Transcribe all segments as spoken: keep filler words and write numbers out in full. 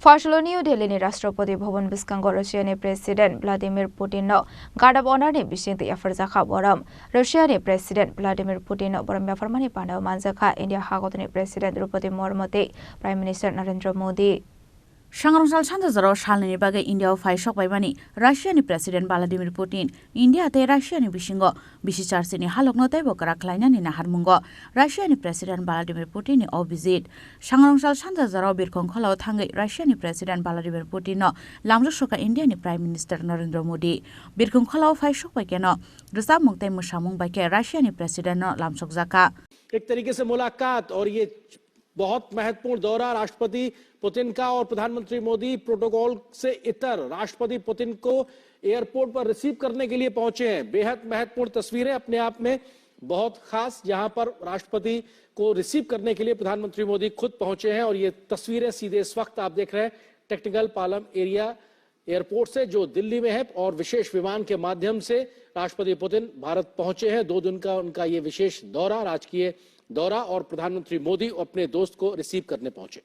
Phasalo New Delhi ni Rashtrapati Bhavan bwskango Russia ni President Vladimir Putin no Guard of Honor ni bisingtwi yapharjakha borom. Russia ni President Vladimir Putin no borom yapharmani pandao manjakha India hagodani President Draupadi Murmu tei Prime Minister Narendra Modi. Sangrong sal sanja jorao salnini bagwi India o phai sokpaimani Russia ni President Vladimir Putin India tei Russia ni bisingo bisi charchini halokno teibo kwrak khlainani naharmungo Russia ni President Vladimir Putin ni o visit. Sangrong sal sanja jorao birkhong kholao thangwi Russia ni President Vladimir Putin no lamjak sokha India ni Prime Minister Narendra Modi. Birkhong kholao phai sokpai keno rwchapmung tei mwsamung bai khe Russia ni President no lamsokjakha. एक तरीके से मुलाकात और ये बहुत महत्वपूर्ण दौरा राष्ट्रपति पुतिन का और प्रधानमंत्री मोदी प्रोटोकॉल से इतर राष्ट्रपति पुतिन को एयरपोर्ट पर रिसीव करने के लिए पहुंचे हैं। बेहद महत्वपूर्ण तस्वीरें अपने आप में, बहुत खास, जहां पर राष्ट्रपति को रिसीव करने के लिए प्रधानमंत्री मोदी खुद पहुंचे हैं और ये तस्वीरें सीधे इस वक्त आप देख रहे हैं टेक्निकल पालम एरिया एयरपोर्ट से, जो दिल्ली में है, और विशेष विमान के माध्यम से राष्ट्रपति पुतिन भारत पहुंचे हैं। दो दिन का उनका ये विशेष दौरा, राजकीय दौरा, और प्रधानमंत्री मोदी अपने दोस्त को रिसीव करने पहुंचे।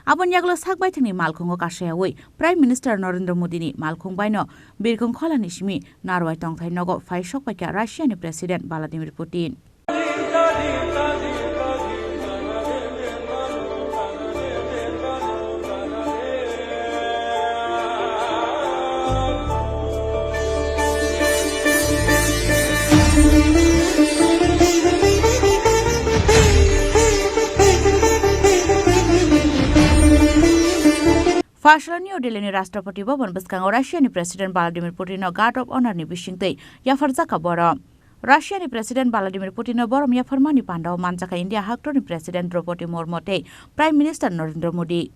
Aboni yagulo sak baithangni malkhungo kashayawi Prime Minister Narendra Modi ni malkhung baino birkhong kholani simi narwai tongthai nogo phai sokpaikha Russia ni President Vladimir Putin. Phasalo New Delhi ni Rashtrapati Bhavan bwskango Russia ni President Vladimir Putin no Guard of Honor ni bisingtwi yapharjakha borom. Russia ni President Vladimir Putin no borom yapharmani pandao manjakha India haktorni President Draupadi Murmu tei Prime Minister Narendra Modi.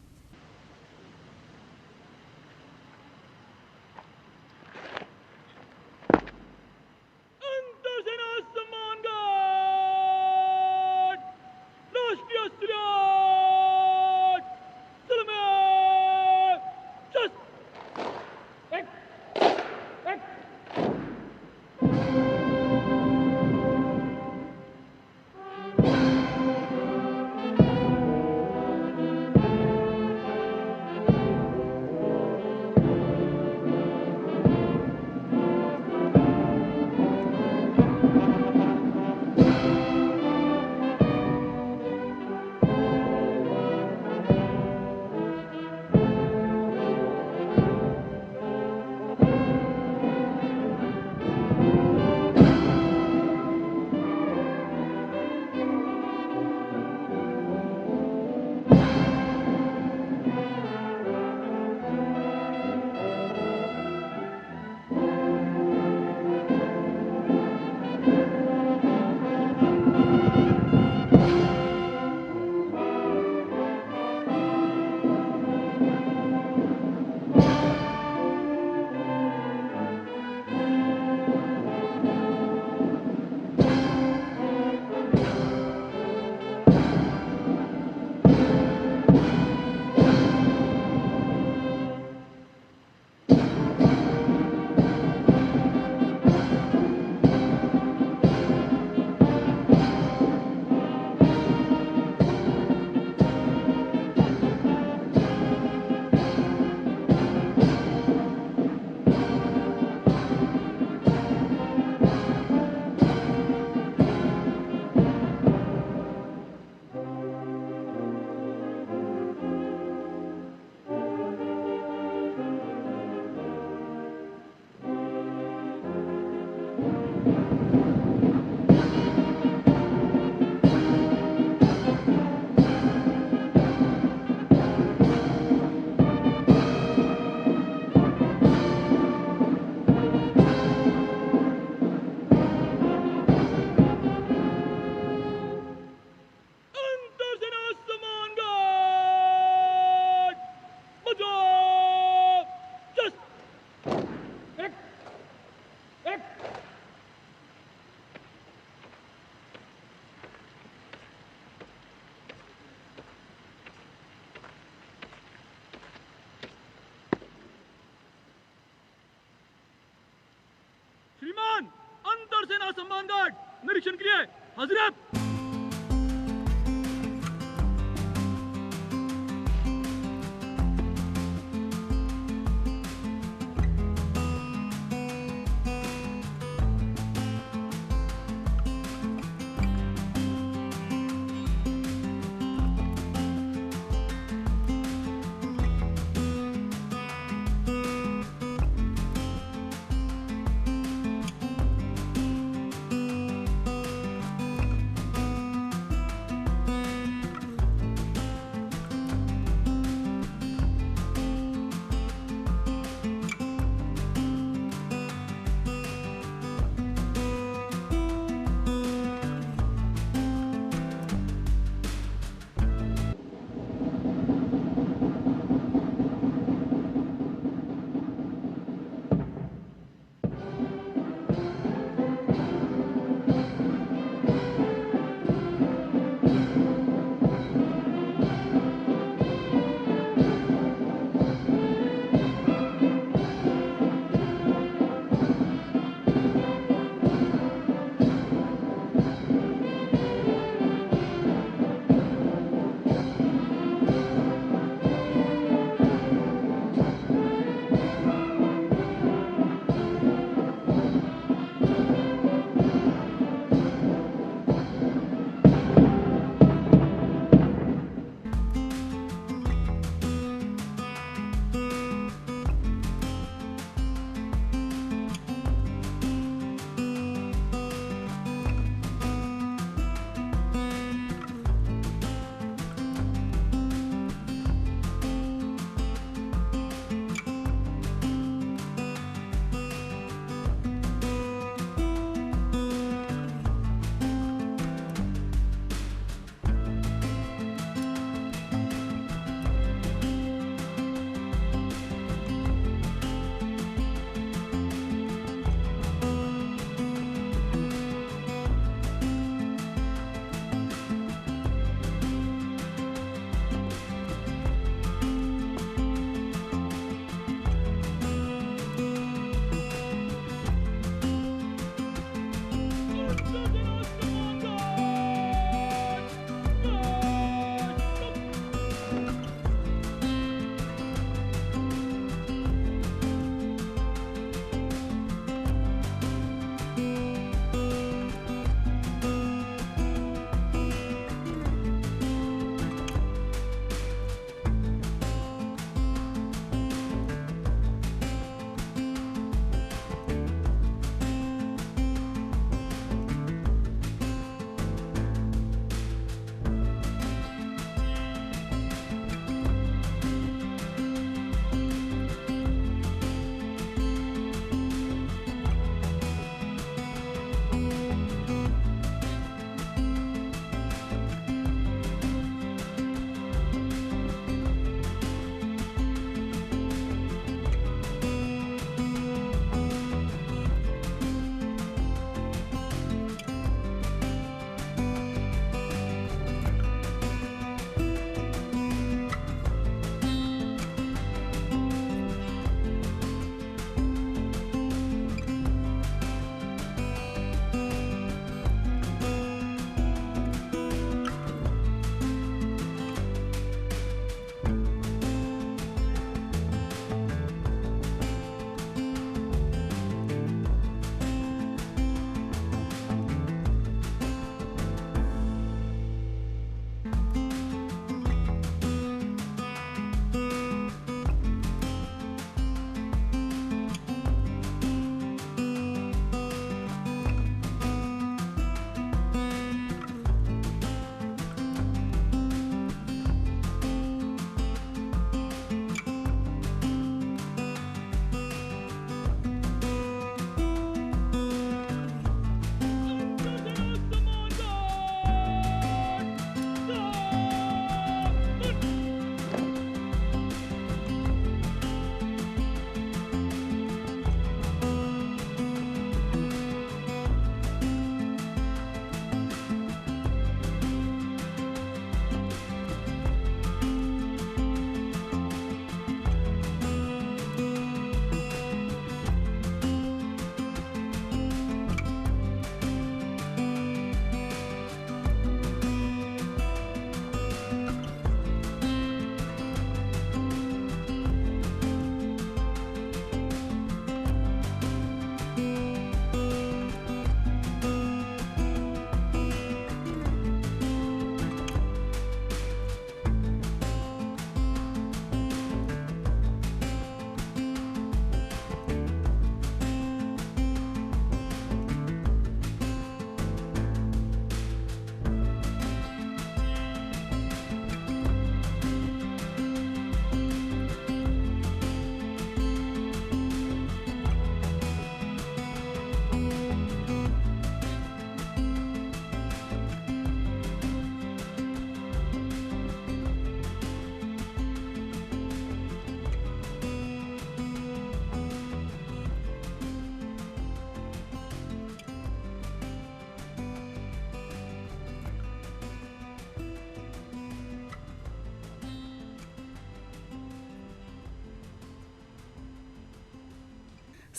Shriman, Antar Sena Samman Guard, nirekshan ke liye hazir hai.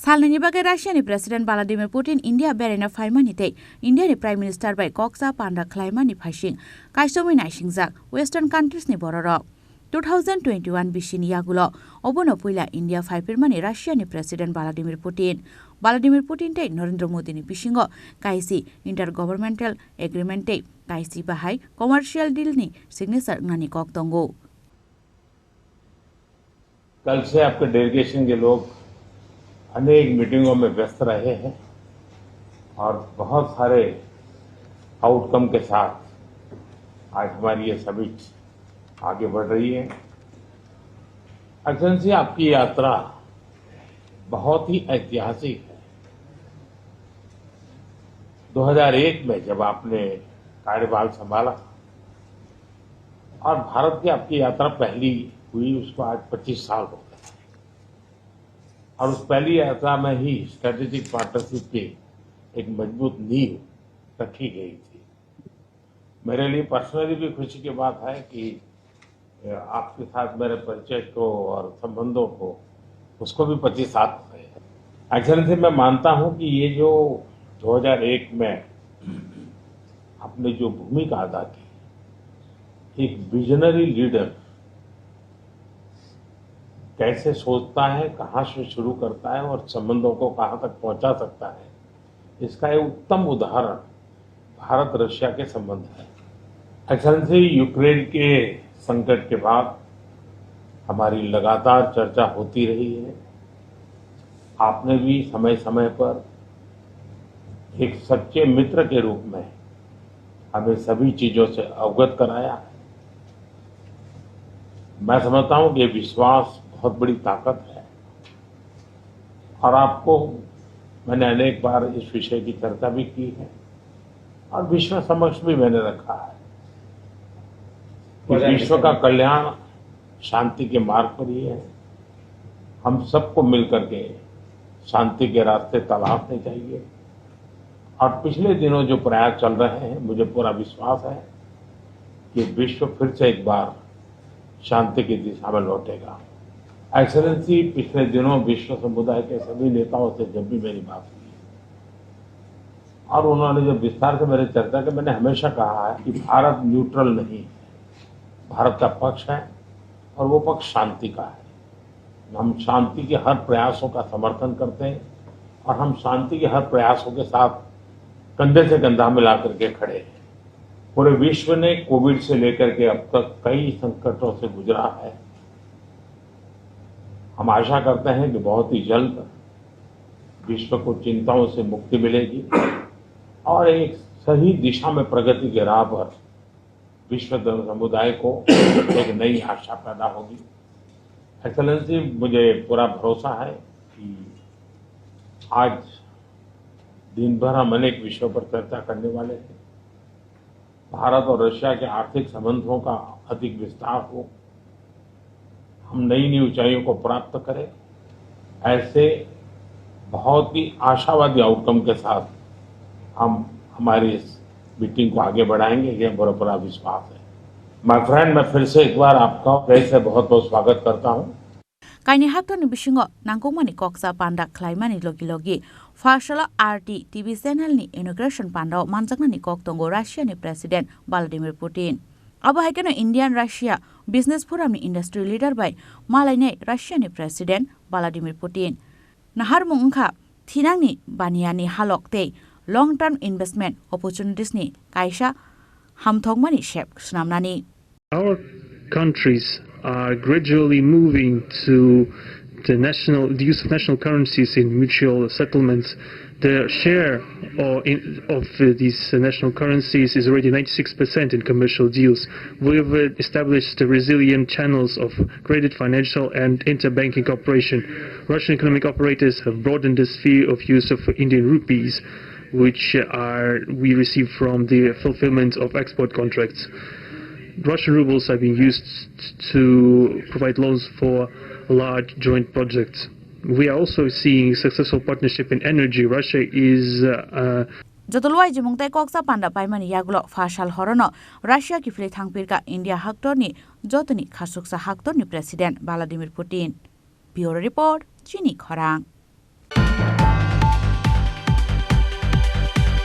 Salnwini bagwi Russiani President Vladimir Putin India beraina phaimani tei Indiani Prime Minister bai kokcha panda khlaimani phaising kaisomwi naisingjak Western countries ni bororok. Two thousand twenty-one bisini yagulo obono puila India phaipirmani Russiani President Vladimir Putin. Vladimir Putin tei Narendra Modini bisingo kaisi intergovernmental agreement tei kaisi bahai commercial deal ni signature wngnani kok tongo. कल से आपके डेलीगेशन के लोग अनेक मीटिंगों में व्यस्त रहे हैं और बहुत सारे आउटकम के साथ आज हमारी ये समिट आगे बढ़ रही है। एक्सेलेंसी, आपकी यात्रा बहुत ही ऐतिहासिक है। दो हज़ार एक में जब आपने कार्यभार संभाला और भारत की आपकी यात्रा पहली हुई, उसको आज पच्चीस साल हो गए। और उस पहली यात्रा में ही स्ट्रेटेजिक पार्टनरशिप की एक मजबूत नींव रखी गई थी। मेरे लिए पर्सनली भी खुशी की बात है कि, अ, आपके साथ मेरे परिचय को और संबंधों को, उसको भी पच्चीस साल हो गए हैं। एक्सेलेंसी, मैं मानता हूं कि ये जो दो हज़ार एक में आपने जो भूमिका अदा की, एक विजनरी लीडर कैसे सोचता है, कहां से शुरू करता है और संबंधों को कहां तक पहुंचा सकता है, इसका एक उत्तम उदाहरण भारत रशिया के संबंध है। एक्सेलेंसी, यूक्रेन के संकट के बाद हमारी लगातार चर्चा होती रही है। आपने भी समय-समय पर एक सच्चे मित्र के रूप में हमें सभी चीजों से अवगत कराया है। मैं समझता हूं कि ये विश्वास बहुत बड़ी ताकत है और आपको मैंने अनेक बार इस विषय की चर्चा भी की है और विश्व समक्ष भी मैंने रखा है कि विश्व का कल्याण शांति के मार्ग पर ही है। हम सबको मिलकर के शांति के रास्ते तलाशने चाहिए। और पिछले दिनों जो प्रयास चल रहे हैं, मुझे पूरा विश्वास है कि विश्व फिर से एक बार शांति की दिशा में लौटेगा। एक्सेलेंसी, पिछले दिनों विश्व समुदाय के सभी नेताओं से जब भी मेरी बात हुई और उन्होंने जब विस्तार से मेरे चर्चा की, मैंने हमेशा कहा है कि भारत न्यूट्रल नहीं है, भारत का पक्ष है और वो पक्ष शांति का है। हम शांति के हर प्रयासों का समर्थन करते हैं और हम शांति के हर प्रयासों के साथ कंधे से कंधा मिला करके खड़े हैं। पूरे विश्व ने कोविड से लेकर के अब तक कई संकटों से गुजरा है। हम आशा करते हैं कि बहुत ही जल्द विश्व को चिंताओं से मुक्ति मिलेगी और एक सही दिशा में प्रगति के राह पर विश्व समुदाय को एक नई आशा पैदा होगी। एक्सेलेंसी, मुझे पूरा भरोसा है कि आज दिन भर हम अनेक विषयों पर चर्चा करने वाले हैं। भारत और रशिया के आर्थिक संबंधों का अधिक विस्तार हो, हम नई नई ऊंचाइयों को प्राप्त करें। ऐसे बहुत ही आशावादी आउटकम के साथ हम हमारी इस मीटिंग को आगे बढ़ाएंगे, ये मेरा पूरा विश्वास है। माय फ्रेंड, मैं फिर से एक बार आपका हृदय से बहुत बहुत स्वागत करता हूँ। Kaini haktorni bisingo nangkukmani kokcha panda khlaimani logi logi pharsalo R T T V channel ni inauguration pandao manjaknani kok tongo Russia ni President Vladimir Putin. Abo hai kheno Indian Russia Business Forum ni industry leader bai malainai Russia ni President Vladimir Putin. Naharmung wngkha thinangni baniani halok tei long term investment opportunities ni kaisa hamthokmani sep swnamnani. Our countries are gradually moving to the national, the use of national currencies in mutual settlements. The share or in, of, uh, these national currencies is already ninety-six percent in commercial deals. We've, uh, established the resilient channels of credit, financial, and interbanking cooperation. Russian economic operators have broadened the sphere of use of Indian rupees, which are, we receive from the fulfillment of export contracts. Russian rubles are being used to provide loans for large joint projects. We are also seeing successful partnership in energy. Russia is, uh, Joto luai jimung tei koksa panda paimani yagulo pha sal horono Russia kiphilwi thangpirka India haktorni jotoni khasuksa haktorni President Vladimir Putin. Bureau Report, Chini Khorang.